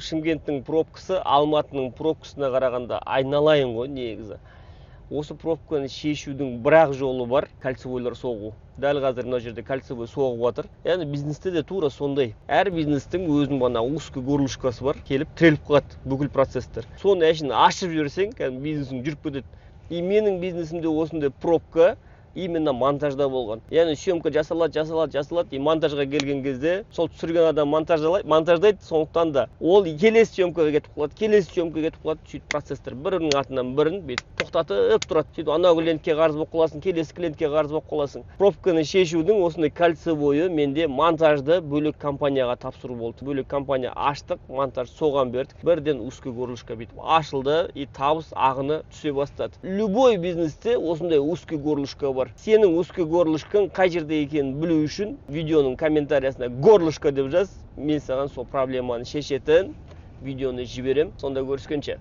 Шымкенттің пробкасы Алматының пробкасына қарағанда айналайын ғой негізі. Осы пробканы шешудің бір-ақ жолы бар: кольцевойлар соғу. Дәл қазір мына жерде кольцевой соғып жатыр. Яғни бизнесте де тура сондай. Әр бизнестің өзінің бағана узкий горлышкасы бар, келіп тіреліп қалады бүкіл процесстер. Соны әшейін ашып жіберсең, кәдімгі бизнесің жүріп кетеді. И менің бизнесімде осындай пробка именно монтажда болған. Яғни съемка жасалады, жасалады, жасалады, и монтажға келген кезде сол түсірген адам монтаждайды, сондықтан да ол келесі съемкаға кетіп қалады, келесі съемкаға кетіп қалады. Сөйтіп процесстер бірінің артынан бірін бүйтіп тоқтатып тұрады. Сөйтіп анау клиентке қарыз болып қаласың, келесі клиентке қарыз болып қаласың. Пробканы шешудің осындай кольцевойы менде монтажды бөлек компанияға тапсыру болды. Бөлек компания аштық, монтаж соған бердік. Бірден узкий горлышко бүйтіп ашылды, и табыс ағыны түсе бастады. Любой бизнесте осындай узкий горлышко бар. Сенің узкий горлышкаң қай жерде екенін білу үшін видеоның комментариясына «горлышко» деп жаз. Мен саған сол проблеманы шешетін видеоны жіберем. Сонда көріскенше.